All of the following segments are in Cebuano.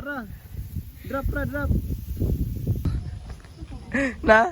Nara. Drop ra, drop. Na?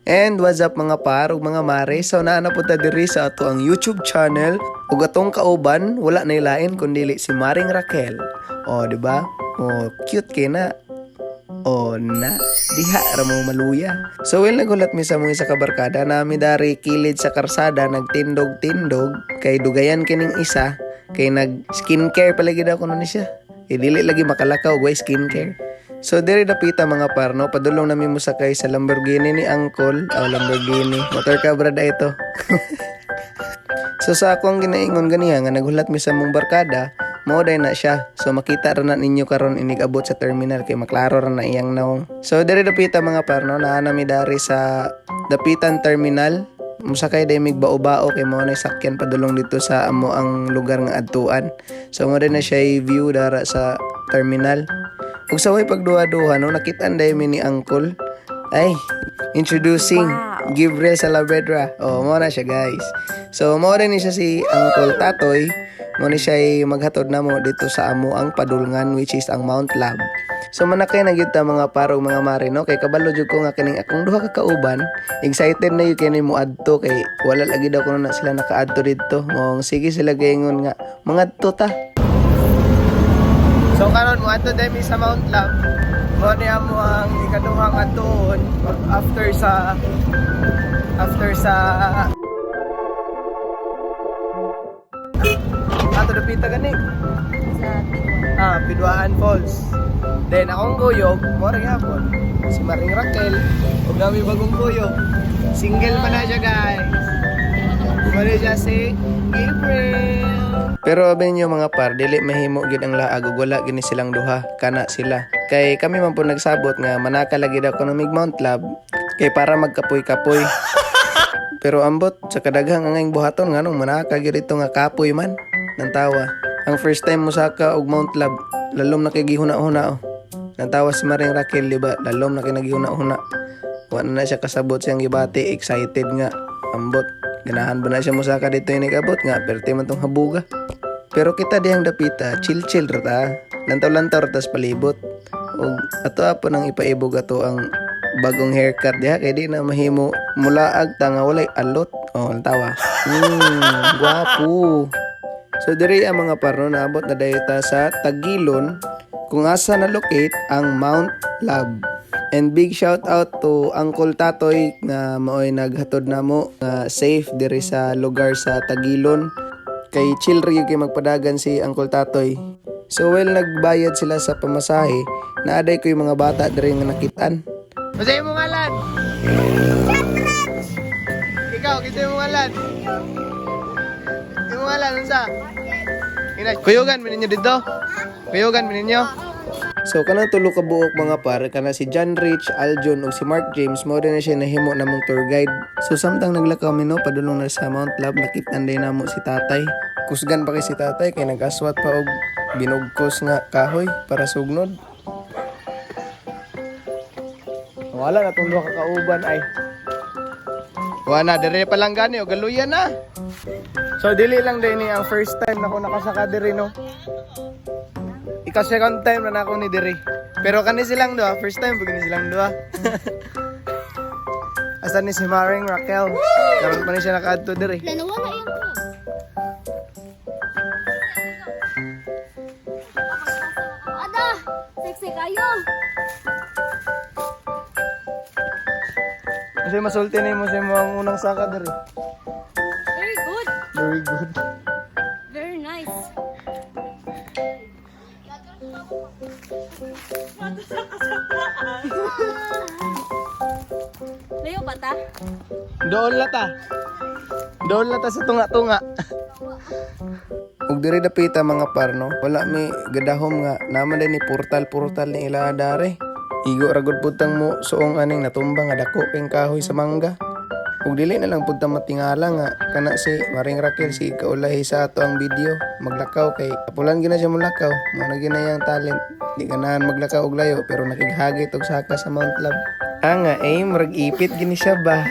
And what's up, mga par ug mga mare? So naa na punta diri sa ato ang YouTube channel ug atong kauban wala na ilain kundi si Maring Raquel. O, di ba? O, cute kay na. O na, diha ra mo maluya. So well, nagulat mi sa mga isa ka barkada nami dari kilid sa karsada nagtindog-tindog kay dugayan kining isa kay nag skincare pala gid ako nun siya. Kay dili lagi makalakaw og way skincare. So diri dapita, mga parno, padulong nami mo sakay sa Lamborghini ni Uncle, oh, Lamborghini, motor ka brada ito. So sa akong ginaingon ganiya nga naghulat mi sa mong barkada, mao day na siya. So makita ra na ninyo karon inig abot sa terminal kay maklaro ra na iyang nawong. So diri dapita, mga parno, naa na mi dari sa Dapitan Terminal. Musakay day mig bao-bao kay mao na sakyan padulong dito sa amo ang lugar nga adtuan. So mao na siya view dara sa terminal. Ug sa way pagduha-duha no, nakit-an day mi ni Uncle. Ay, introducing Gabriel Salavedra. Oh, mao na siya, guys. So mao rin ni siya si Uncle Tatoy. Mao ni siya ay maghatod namo dito sa amo ang padulngan, which is ang Mount Lab. So manakay na gyud ta, mga parog mga mare, no, kay kabalo jud ko nga kining akong duha ka kauban excited na yun kini mo adto kay wala lagi daw kuno na sila nakaadto didto. Mao sige sila gaingon nga mangadto ta. So karon mo adto demi sa Mount Lab. Mao ni amo ang ikaduhang adtuon after sa ato dapita gani. Sa Ah, Pidwaan Falls. Then akong kuyog, mo ra gyapon. Si Maring Raquel, ug nami bagong kuyog. Single pa na siya, guys. Mo ni siya si Gabriel. Pero abi ninyo, mga par, dili mahimo gid ang laag ug wala gini silang duha, kana sila. Kay kami man po nagsabot nga manaka lagi daw kuno mig Mount Lab kay para magkapoy-kapoy. Pero ambot sa kadaghang angayng buhaton nganong manaka gyud ito nga kapoy man nang tawa. Ang first time mo saka og Mount Lab, lalom na kay gihuna-huna oh. Nang tawa si Maring Raquel, di ba? Lalom na kay naghihuna-huna. Wa na na siya kasabot siyang gibati, excited nga. Ambot, ganahan ba na siya mosaka dito yung ikabot nga, perti man tong habuga. Pero kita dihang dapita, chill-chill ra ta. Lantaw-lantaw ra tas palibot. Og ato apo nang ipaibog ato ang bagong haircut diha kay di na mahimo mulaag ta nga walay alot. Oh, ang tawa. Gwapo. So diri ang mga parno, naabot na dayo ta sa Tagilon kung asa na locate ang Mount Lab. And big shout out to Uncle Tatoy nga maoy naghatod namo nga safe diri sa lugar sa Tagilon. Kay chill ra gyud kay magpadagan si Uncle Tatoy. So well, nagbayad sila sa pamasahe, naaday ko yung mga bata diri nga nakitaan. Unsa imong ngalan? Ikaw, kinsa imong ngalan? Imong ngalan unsa? Ina, kuyugan mi ninyo dito? Kuyugan mi ninyo? So kanang tulo ka buok, mga par, kana si John Rich, Aljon ug si Mark James mao din na siya nahimo namong tour guide. So samtang naglakaw mi no padulong na sa Mount Lab, nakit-an din namo si tatay. Kusgan pa kay si tatay kay nag-aswat pa og binugkos nga kahoy para sugnod. Wala na tong duha ka kauban ay. Wala na dire pa lang gani og galuyan na. So dili lang din ni ang first time na ako nakasaka diri no. Ika second time na nako ni diri. Pero kani silang duha, first time pag ni silang duha. Asa ni si Maring Raquel? Karon pa ni siya nakaadto diri. Wala, nawala yung ko. Ada! Sexy kayo! Kasi masulti na mo sa imong unang saka diri. Very good! Very good. Very nice! Layo pa ta? Doon la ta. Doon la ta sa tunga-tunga. Ug diri dapita, mga parno, wala mi gadahom nga naman din ni portal-portal ni ila dare. Igo ra gud putang mo suong aning natumba nga dako king kahoy sa mangga. Ug dili na lang pud ta matingala nga kana si Maring Raquel si kaulahi sa ato ang video maglakaw kay apulan gina siya molakaw, mao na gyud na iyang talent. Di ganahan maglakaw og layo pero nakighagit og saka sa Mount Lab. Anga eh murag ipit gini siya ba.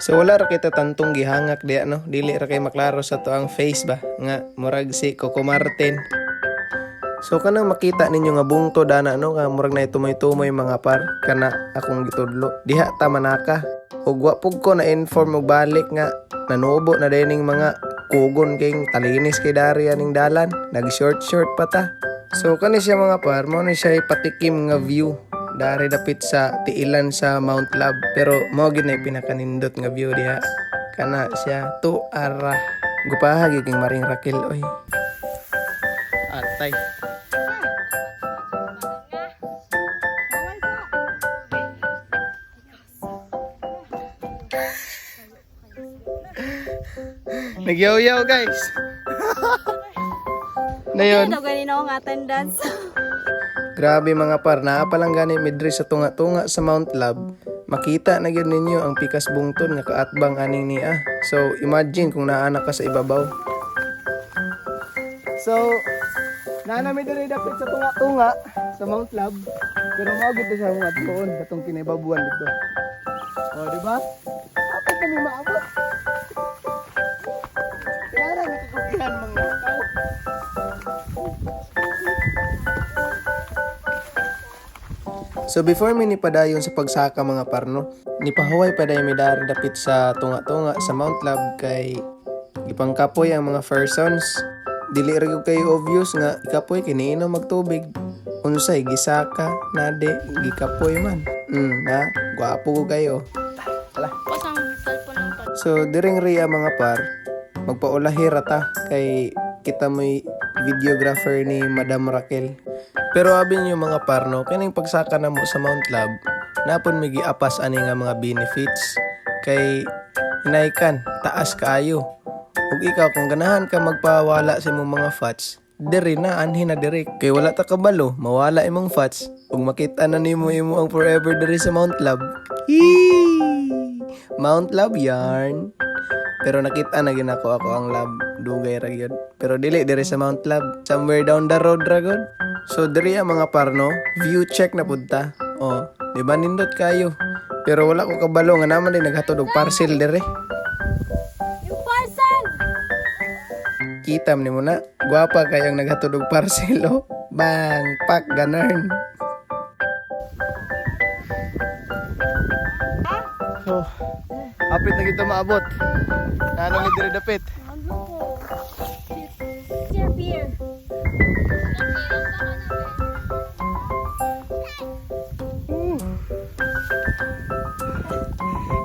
So wala ra kita tantong gihangak diya no, dili ra kay maklaro sa to ang face ba nga murag si Coco Martin. So kanang makita ninyo nga bungto dana no, nga murag na tumoy-tumoy mga par, kana akong gitudlo. Diha ta manaka. Ug wa pug ko na inform og balik nga nanubo na dining mga kugon king talinis kay dari aning dalan. Nag short short pa ta. So kani siya mga par, mao ni siya patikim nga view dari dapit sa tiilan sa Mount Lab, pero mao gid na pinakanindot nga view diha. Kana siya tu ara. Gupaha gyud king Maring Raquel oy. Atay. Nagyaw-yaw guys. Nayon. Ano ganino ang attendance? Grabe mga par, naa pa lang gani midri sa tunga-tunga sa Mount Lab. Makita na gyud ninyo ang pikas bungtod nga kaatbang aning niya. So imagine kung naa na ka sa ibabaw. So, naa na mi diri dapit sa tunga-tunga sa Mount Lab. Pero mao gid to siya mga tuon katong kinaibabuan dito. O, di ba? Apit kami maabot. Kailangan nakikugihan mga tao. So before mi nipadayon sa pagsaka mga parno, nipahuway pa dayon mi dari dapit sa tunga-tunga sa Mount Lab kay gipangkapoy ang mga persons. Dili ra gyud kayo obvious nga ikapoy kiniinom magtubig. Unsay gisaka nade gikapoy man. Na gwapo ko kayo. Pasang cellphone ng pa. So diring ria mga par, magpaulahi ra ta kay kita mo'y videographer ni Madam Raquel. Pero abi niyo mga par no, kining pagsaka na mo sa Mount Lab, napon mi giapas ani nga mga benefits kay hinaykan, taas kaayo. Ug ikaw kung ganahan ka magpawala sa imong mga fats, diri na anhi na diri kay wala ta kabalo, mawala imong fats ug makita na nimo imo ang forever diri sa Mount Lab. Hee! Mount Lab yarn. Pero nakita na ginako ako ang lab, dugay ra gyud. Pero dili diri sa Mount Lab, somewhere down the road ra gud. So diri ang mga parno, view check na pud ta. Oh, di ba nindot kayo? Pero wala ko kabalo nga naman din naghatod og parcel diri. Yung parcel! Kita man nimo na, gwapa kayong naghatod og parcel oh. Bang, pak ganarn. So, apit na kita maabot. Ano ni diri dapit? Ano ko? Shit. Beer.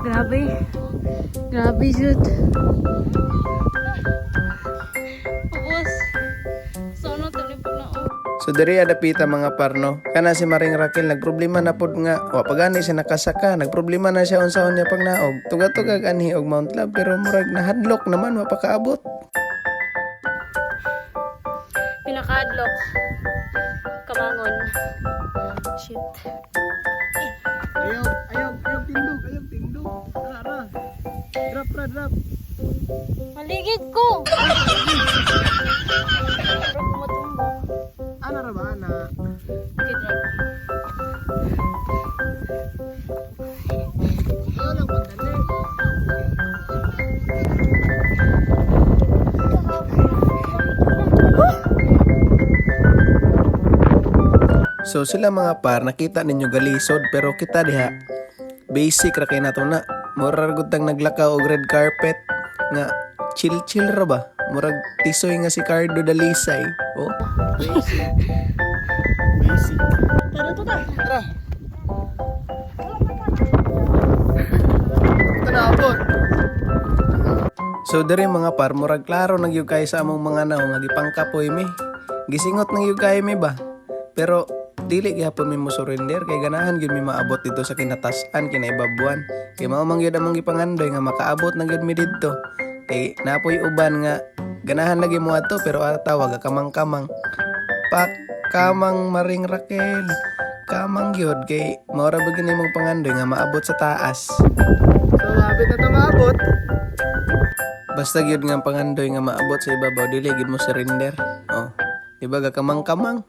Grabe. Grabe, Jud. Ubos. Sono talipod na oh. So diri adapita mga parno. Kana si Maring Raquel nagproblema na pod nga wa pa gani siya nakasaka, nagproblema na siya unsaon niya pagnaog. Tuga-tugag anhi og Mount Lab pero murag nahadlok naman wa pa kaabot. Pinakadlok. Kamangon. Shit. Ayaw, ayaw, ayaw tindog, ayaw tindog. Tara, ra. Drop ra, drop. Maligid ko! Pero kumatumba. Ana ra ba ana? Okay, drop. Ayaw lang pagdali. So sila mga par, nakita ninyo galisod pero kita diha basic ra kay nato na. Murag gud tang naglakaw og red carpet nga chill chill ra ba? Murag tisoy nga si Cardo Dalisay. Oh. Basic. Basic. Tara, tara. Tara. Ito na abot. So diri mga par, murag klaro na gyud kay sa among mga naong nga gipangkapoy mi. Gisingot na gyud kay mi ba? Pero dili gihapon mi mo surrender kay ganahan gyud mi maabot dito sa kinatasan kinaibabuan. Kay mao man gyud among gipangandoy nga makaabot na gyud mi didto. Kay napoy uban nga ganahan lagi mo ato pero ataw kamang-kamang. Pak kamang Maring Raquel. Kamang gyud kay mao ra ba gyud imong pangandoy nga maabot sa taas. So Hapit na ta maabot. Basta gyud nga ang pangandoy nga maabot sa ibabaw, dili gyud mo surrender. Oh. Di ba gakamang-kamang?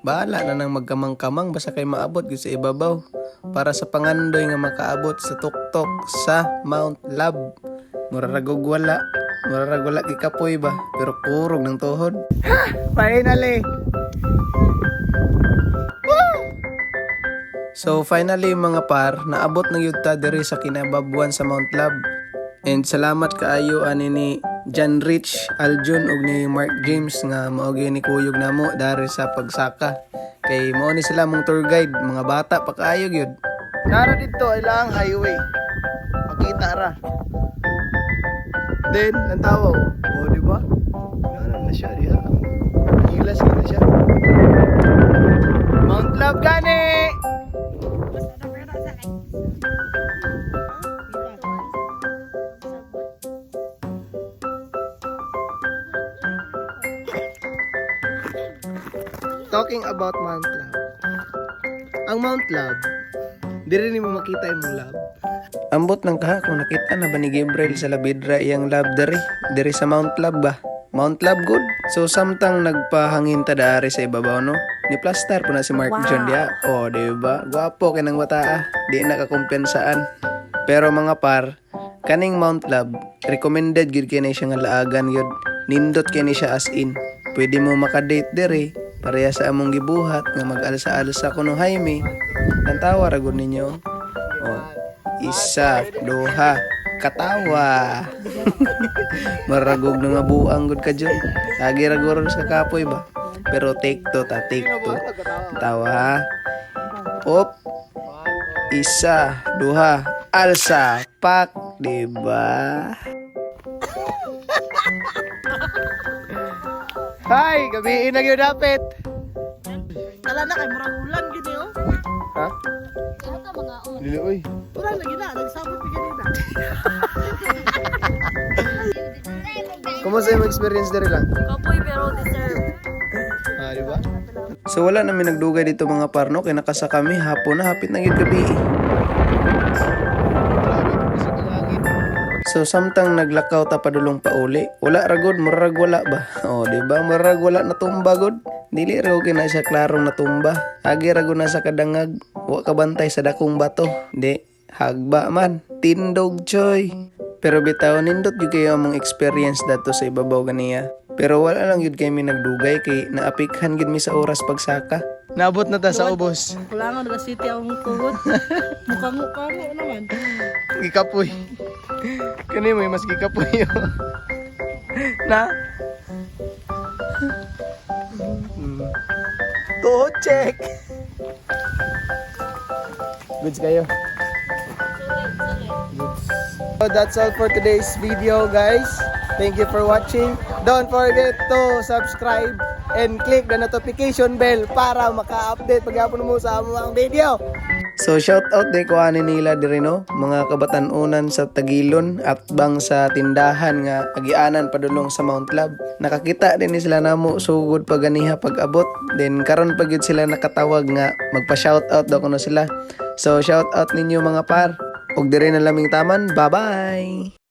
Bahala na nang magkamang-kamang basta kay maabot gyud sa ibabaw. Para sa pangandoy nga makaabot sa tuktok sa Mount Lab. Mura ra gog wala. Mura ra wala gikapoy ba, pero kurog ng tuhod. Finally. So finally, mga par, naabot na gyud ta diri sa kinababuan sa Mount Lab. And salamat kaayo ani ni John Rich Aljun ug ni Mark James nga mao gyud ni kuyog namo dari sa pagsaka. Kay mao ni sila mong tour guide, mga bata pa kaayo gyud. Nara dito ay lang highway. Makita ra. Then, ang tawo. Oh, di ba? Nara na siya diha. Gilas na siya. Mount Lab gani! Talking about Mount Lab. Ang Mount Lab, di rin mo makita imong lab. Ambot lang ka kung nakita na ba ni Gabriel sa Labidra iyang lab diri, diri sa Mount Lab ba? Mount Lab good. So samtang nagpahangin ta dari sa ibabaw, no, ni plastar po na si Mark John diya. Oh, di ba? Gwapo kay nang bataa. Di na kakumpensaan. Pero mga par, kaning Mount Lab, recommended gyud kay ni siya nga laagan gyud. Nindot kay ni siya as in. Pwede mo makadate diri, pareha sa among gibuhat nga mag-alsa-alsa kuno Jaime. Tantawa ra gud ninyo. Oh. Isa, duha, katawa. Maragog na nga buang gud ka dyan. Lagi ra guro sa kapoy ba? Pero take two ta, take two. Tawa ha. Op. Isa, duha, alsa, pak, diba? Hi, gabi na gyud dapit. Tala na kay murag ulan gid oh. Ha? Ano ka mga on? Dili oy. Ulan lagi na, nagsabot pa ganina. Kumusta yung experience diri lang? Kapoy pero deserve. Ah, di ba? So wala namin nagdugay dito, mga parno, kay nakasa kami hapon na, hapit na gyud gabi. So samtang naglakaw ta padulong pauli, wala ra gud, murag wala ba? Oh, di ba? Murag wala natumba gud. Dili ra gud na siya klarong natumba. Agi ra gud na sa kadangag, wa ka bantay sa dakong bato. Di hagba man, tindog choy. Pero bitaw nindot gyud kayo among experience dato sa ibabaw ganiya. Pero wala lang gyud kami nagdugay kay naapikhan gyud mi sa oras pagsaka. Naabot na ta sa ubos. Kulangon na city ang tuhod. Mukhang mukhang naman. Gikapoy. Kani mo mas gikapoy oh. Na? Tuhod check. Goods kayo. So that's all for today's video, guys. Thank you for watching. Don't forget to subscribe and click the notification bell para maka-update paghapon mo sa among video. So shout out de ko ani nila diri no, mga kabatan-unan sa Tagilon at bang sa tindahan nga agianan padulong sa Mount Lab. Nakakita din ni sila namo sugod pa ganiha pag-abot. Then karon pa gyud sila nakatawag nga magpa-shout out daw kuno sila. So shout out ninyo, mga par. Og diri na laming taman. Bye-bye.